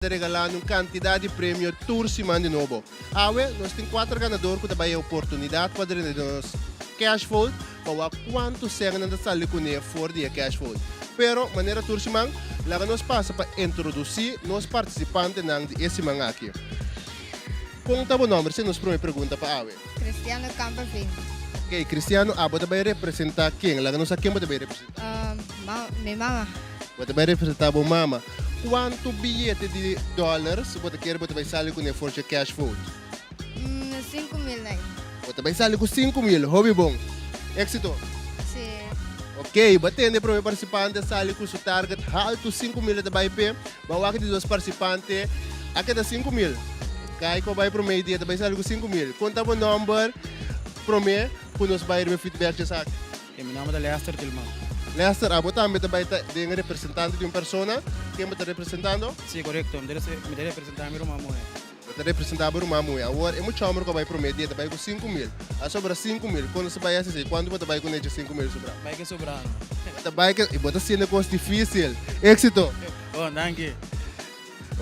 Ta regalando un cantidad di premio tur siman di nobo. Awe nos tin cuater ganador cu ta bay e oportunidad pa drenta den nos cash vault pa wak cuanto cen nan ta sali cune for di e cash vault. Pero, manera tur siman, laga nos pasa pa introduci nos participantenan di e siman aki. Con ta bo nomber? Esei nos prome pregunta pa awe. Cristiano Kamperveen. Ok, Cristiano, abo ta bay representa ken? Laga nos sa ken bo ta bay representa. Mi mama. Bo ta bai representá bo mama. Kuantu biyete di dòlars bo ta kere bo ta bai sali kuné for dje cash vote? 5000 nai. Bo ta bai sali ku 5000. Hopi bon. Éxito. Si. Ok, bo a tende e promé partisipante a sali ku su target haltu, 5000 e ta bai p'e. Bo a wak di dos partisipante a keda 5000. Kai ku a bai promé dia ta bai sali ku 5000. Konta bo nòmber promé ku nos bai riba e feedback djesaki. E mi nomber ta Lester Tilman. Lester, abo tambe ta bai ta den representante di un persona? Ken bo ta representando? Si, korekto. Mi ta representá mi ruman muhé. Bo ta representá bo ruman muhé. Awor, e mucha homber ku a bai promé dia ta bai ku 5000. A sobra 5000. Kon nos ta bai hasi esei? Kuantu bo ta bai kuné dje 5000 sobrá? Bai ke sobrá no. Bo ta bai ke. I bo ta hasiendo kos difísil. Éksito! Bon, danki.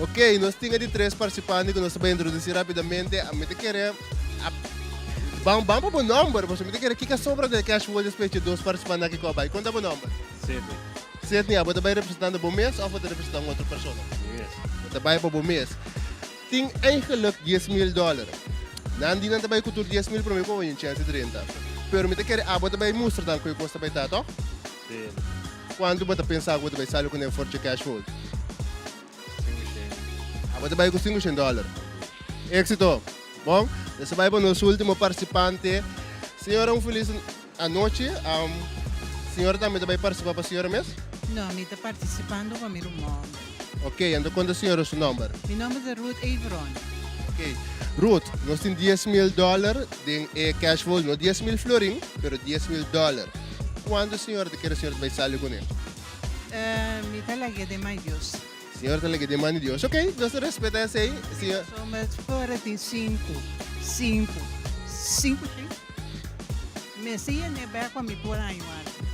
Ok, nos tin e di tres participante cu nos ta bay introduci rapidamente. Mi ta kere a ban ban pa bo nomber, pasobra mi ta kere kiko a sobra den e cash vault despues dje dos participante aki cu a bay. Con ta bo nomber? Sidney. Sidney, abo ta bay representando bo mes of bo ta representa un otro persona? Mi mes. Bo ta bay pa bo mes. Tin eigenlijk 10,000 dollar. Nan di nan ta bay cu tur 10,000 prome cu bo bay un chance di drenta. Pero mi ta kere abo ta bay mustra nan cu e cos ta bay ta, toch? Sí. Cuanto bo ta pensa cu bo ta bay sali cu nan for dje cash vault? 500. Abo ta bai ku 500 dòler. Éksito! Bon, nos ta bai pa nos último partisipante. Señora, un felis anochi. Um, señora tambe ta bai partisipá pa señora mes? No, mi ta partisipando pa mi ruman. Ok, anto konta señora su nòmber. Mi nòmber ta Ruth Everon. Ok, Ruth, nos tin 10,000 dòler den e cash vault. No 10,000 florin, pero 10,000 dòler. Kuantu señora ta kere señora ta bai sali kuné? Mi ta lag'é den man di Dios. Señor ta lag'é den man di Dios. Ok, nos ta respeta esei. Señor. Pasobra fuera tin sinku, sinku, sinku shin. Mester yen'é bek pa mi por haña un algu.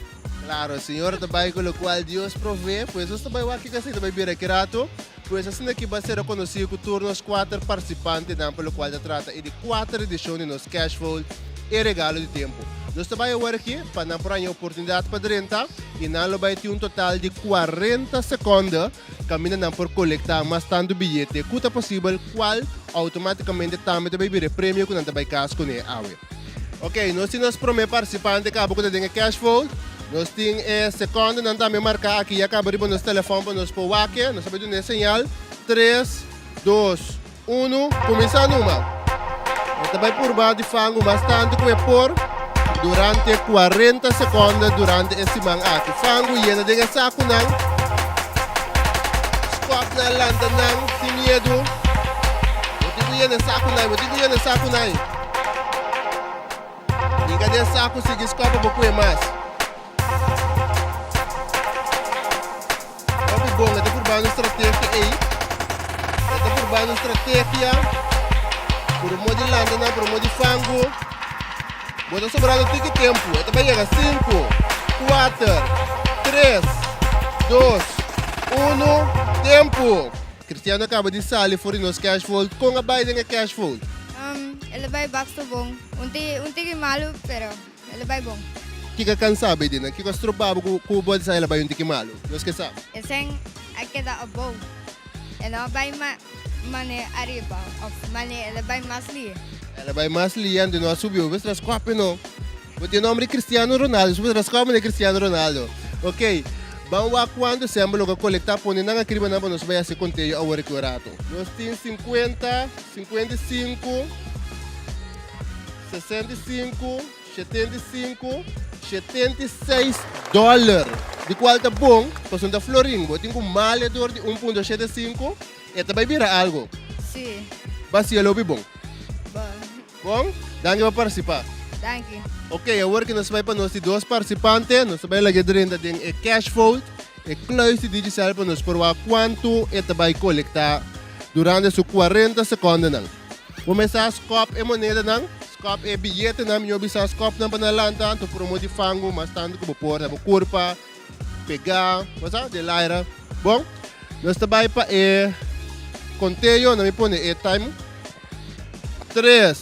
Claro, Señor ta bai ku lokual Dios provee, pues nos ta bai wak kiko esei ta bai bira ki rato. Pues asina aki bo a ser rekonosí ku tur nos kuater partisipantenan pa lokual ta trata e di kuater edishon di nos Cash Vault, e regalo di tempu. Nos ta bai awor aki pa nan por haña oportunidat pa drenta i nan lo bai tin un total di 40 sekonde kaminda nan por kolektá mas tantu biyete ku ta posibel kual outomátikamente tambe ta bai bira e premio ku nan ta bai kas kuné awe. Ok, nos tin nos promé partisipante kaba ku ta den e cash vault. Nos tin e sekondenan tambe marká aki ya kaba riba nos telefòn pa nos por wak e. Nos ta bai duna e señal. Tres, dos, Unu, kuminsá numa. E ta bai purba di fangu mas tantu ku e por durante 40 sekonde durante e siman aki. Fangu yena den e sakunan. Skòp nan, lanta nan sin miedu. Bo tin ku yena e sakunan, bo tin ku yena e sakunan. Hinka den saku, sigui skòp pa bo kue mas. Hopi bon, e ta purbando strategia ei. E ta purbando strategia. Purmó di lanta nan, purmó di fangu. Bo ta sobrando tiki tempu. E ta bai yega sinku, kuater, tres, dos, unu, tempu! Cristiano a kaba di sali for di nos cash vault. Kon a bai den e cash vault? El a bai baksto bon. Un tiki malu, pero. El a bai bon. Kiko a kansa bo e dianan? Kiko a stroba bo ku bo a disa el a bai un tiki malu? Nos ke sa. E sen a keda abou. E no a bai mane ariba of mane el a bai mas lie. El a bai mas lie anto no a subi hopi tras kopi no. Bo tin nomber di Cristiano Ronaldo, subi tras kopi di Cristiano Ronaldo. Ok, ban wak kuantu sen bo logra kolekta pone nan akriba nan pa nos bai hasi konteo awor aki un rato. Nos tin 50, 55. 65, 75, 76 dòler, di kual ta bon, pasobra ta florin, bo tin ku male dor di 1.75, e ta bai bira algo. Sí. Basia lo hopi bon. Bon. Bon, danki pa partisipá. Danki. Ok, awor ki nos bai pa nos di dos partisipante, nos ta bai laga drenta den e cash vault, e kluis di Digicel pa nos por wak kuantu e ta bai kolektá durante su 40 sekondenan. Bo mester a skòp e monedanan, skòp e biyetenan, mihó bisa skòp nan pa nan lanta, anto promo di fangu mas tantu ku bo por na bo kurpa, pegá, bo sa, den laira. Bon, nos ta bai pa e. Conteo, na mi pone e time. 3,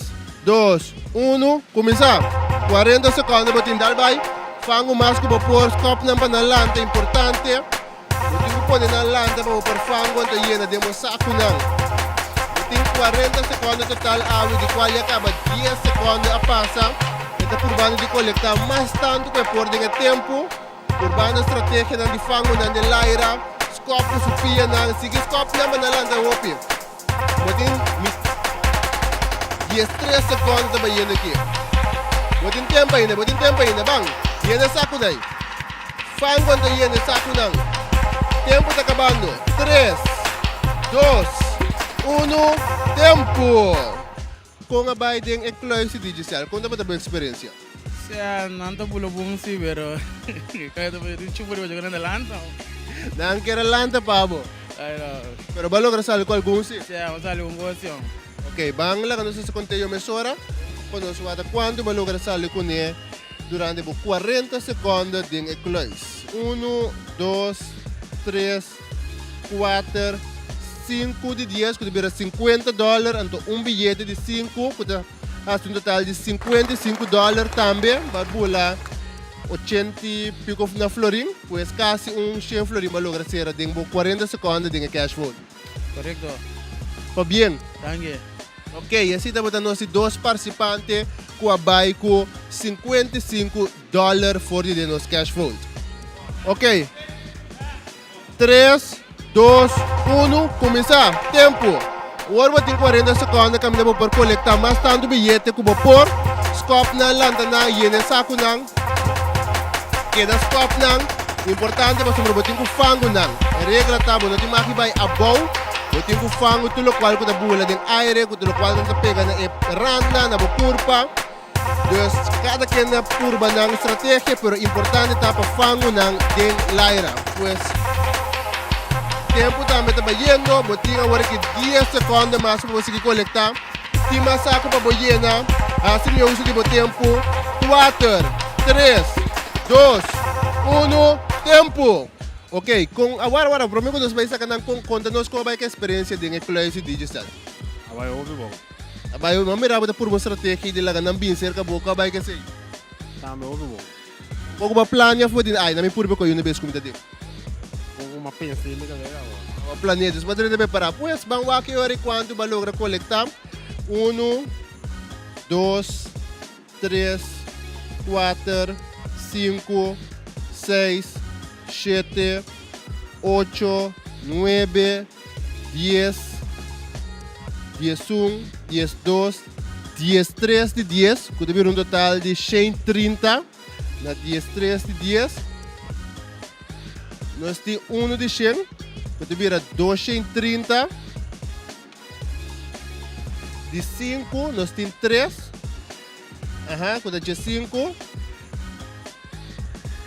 2, 1, cuminsa! 40 secondo bo tin dal bay. Fango mas cu bo por, scop nan pa nan lanta importante. Bo tin cu pone nan lanta pa bo por fango anto yena den bo sacunan. Bo tin 40 secondo total awe di cual ya caba 10 secondo a pasa. E ta purbando di colecta mas tanto cu e por den e tempo. Purbando strategianan di fangonan den laira, scop cu su pianan, sigui scop nan pa nan lanta hopi. Bo tin 13 secondo ta bayendo aki. Bo tin tempo ainda, bo tin tempo ainda. Ban, yena e sakunan ei. Fango anto yena e sakunan. Tempo ta kabando. Tres, dos, uno, tempo! Kon a bai den e kluis di Digicel? Kon tabata bo eksperensia? Sea, nan ta bula bon si, pero kan ta tin chupa riba dje nan ta lanta. Nan kier a lanta pa bo. Ay no. Pero bo a logra sali ku algun si? Sea, bo sali un kos si. Ok, ban laga nos hasi konteo mesora pa nos wak kuantu bo a logra sali kuné durante bo 40 sekondo den e kluis. Unu, dos, tres. 4, 5 di 10 ku ta bira 50 dòler, anto un biyete di 5 ku ta hasi un total di 55 dòler tambe, ba bula 80 i piko na florin, pues kasi un 100 florin ba logra sera den bo 40 sekondo den e cash vote. Korekto. Pabien. Danki. Ok, así tabata nos di dos participante ku a bai ku 55 dòler for di den nos cash vote. Ok. Tres, dos, unu, kuminsá! Tempu! Awor bo tin 40 sekondo kaminda bo por kolektá mas tantu biyete ku bo por. Skòp nan, lanta nan, yena e sakunan. Keda skòp nan. Importante pasobra bo tin ku fangu nan. E regla ta bo no tin mag di bai abou. Bo tin ku fangu tur lokual ku ta bula den aire, ku tur lokual nan ta pega na e randnan, na bo kurpa. Dus kada ken a purba nan strategia, pero importante ta pa fangu nan den laira. Pues tempu tambe ta bayendo, bo tin awor aki 10 sekondo mas pa bo sigui kolekta. Tin mas saku pa bo yena, hasi mihó uso di bo tempu. Kuater, tres, dos, uno, tempu! Ok, kon awor awor prome ku nos bai saka nan kon konta nos kon a bai ku eksperensia den e kluis di Digicel. A bai hopi bon. A bai hopi bon. Mira bo ta purba un strategia di laga nan bin serka bo ku a bai kesei. Tambe hopi bon. Kon ku bo a plania for di ai na mi purba koyo un bes ku mi ta den. Kon ku mi a pensa den mi kabesa bo. Bo a planea dus bo a drenta prepara. Pues ban wak e ora i kuantu bo a logra kolekta. Unu, dos, tres, kuater, sinku, seis, shete, ocho, nuebe, dies, diesun, diesdos, diestres di dies, ku ta bira un total di shen trinta na diestres di dies. Nos tin unu di shen, ku ta bira doshen trinta. Di sinku nos tin tres. Aha, ku ta dje sinku.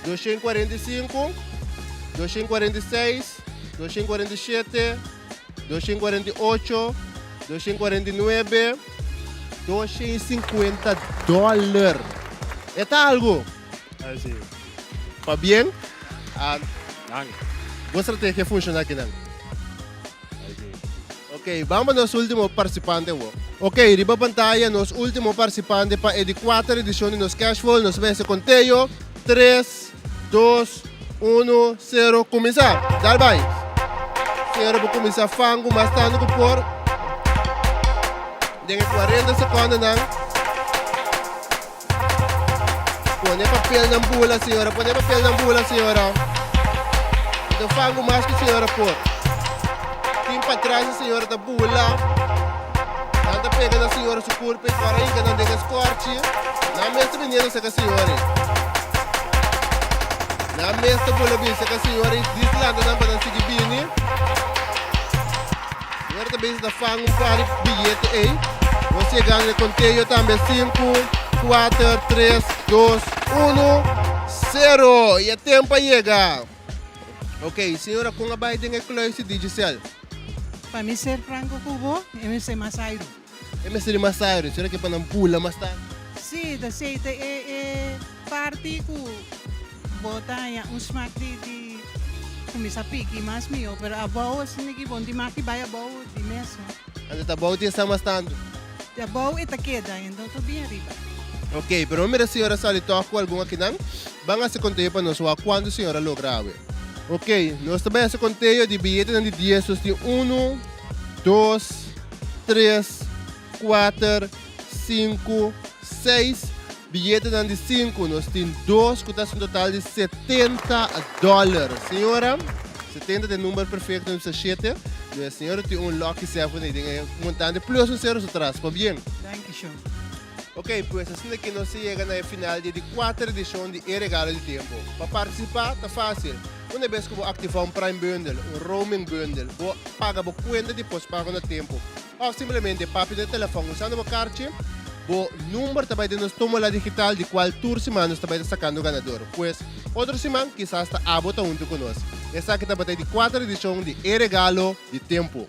245, 246, 247, 248, 249, 250 dòler. E ta algu. Ay, sí. Pabien. Ah, Danki. bo strategia funciona akinan. Ok, ban pa nos ultimo participante awo. Ok, riba pantaya nos ultimo participante pa e di cuater edicion di nos Cash Bowl. Nos mester conteo. Tres, dos, uno, cero, cuminsa! Dal bai! Cero bo cuminsa fangu mas tanto cu por. Den e cuarenta secondonan. Pone papelnan bula, señora. Pone papelnan bula, señora. Ito fangu mas ku señora por. Tin patras e señora ta bula. Nan ta pega na señora su kurpa i kora hinka nan den e skorchi. Nan mes ta biniendo seka señora ei. Nan mes ta bula bin seka señora ei. Dislanta nan pa nan sigui bini. Señora ta bezig ta fang un par di biyete ei. Nos yegando e conteo tambe 5, 4, 3, 2, 1, 0. Y e tempo a yega. Ok, señora, con a bay den e kluis di Digicel? Pa mi ser franco cu bo, e mester mas airu. E mester di mas airu. Señora ke pa nan bula mas tanto? Si, ta esey ta e, e parti cu bo ta haña un smaak di, di. kuminsá piki mas mihó, pero abou asina ki bon tin maki bai abou di mes no. Anto ta abou tin esnan mas tantu? Di abou e ta keda, e no ta bin ariba. Ok, pero mira señora sali tòg ku algun akinan. Ban hasi konteo pa nos wak kuantu señora logra awe. Ok, nos ta bai hasi konteo di biyetenan di dies. Nos tin unu, dos, tres, kuater, sinku, seis. Biyetenan di sinku, nos tin dos ku ta hasi un total di 70 dòler. Señora, 70 ta e number perfekto, nos bisa shete. E señora tin un lucky seven ei den e montante plus un sero su tras. Pabien. Danki, shon. Ok, pues asina ki nos a yega na e final di e di kuater edishon di E Regalo di Tempo. Pa partisipá ta fásil. Una bes ku bo aktivá un Prime Bundle, un Roaming Bundle, bo paga bo kuenta di postpago na tempu òf simplemente papia den telefòn usando bo karchi, bo number ta bai den nos tómbola digital di kual tur siman nos ta bai ta sakando ganador. Pues, otro siman kisas ta abo ta huntu ku nos. Esaki tabata e di kuater edishon di E Regalo di Tempu.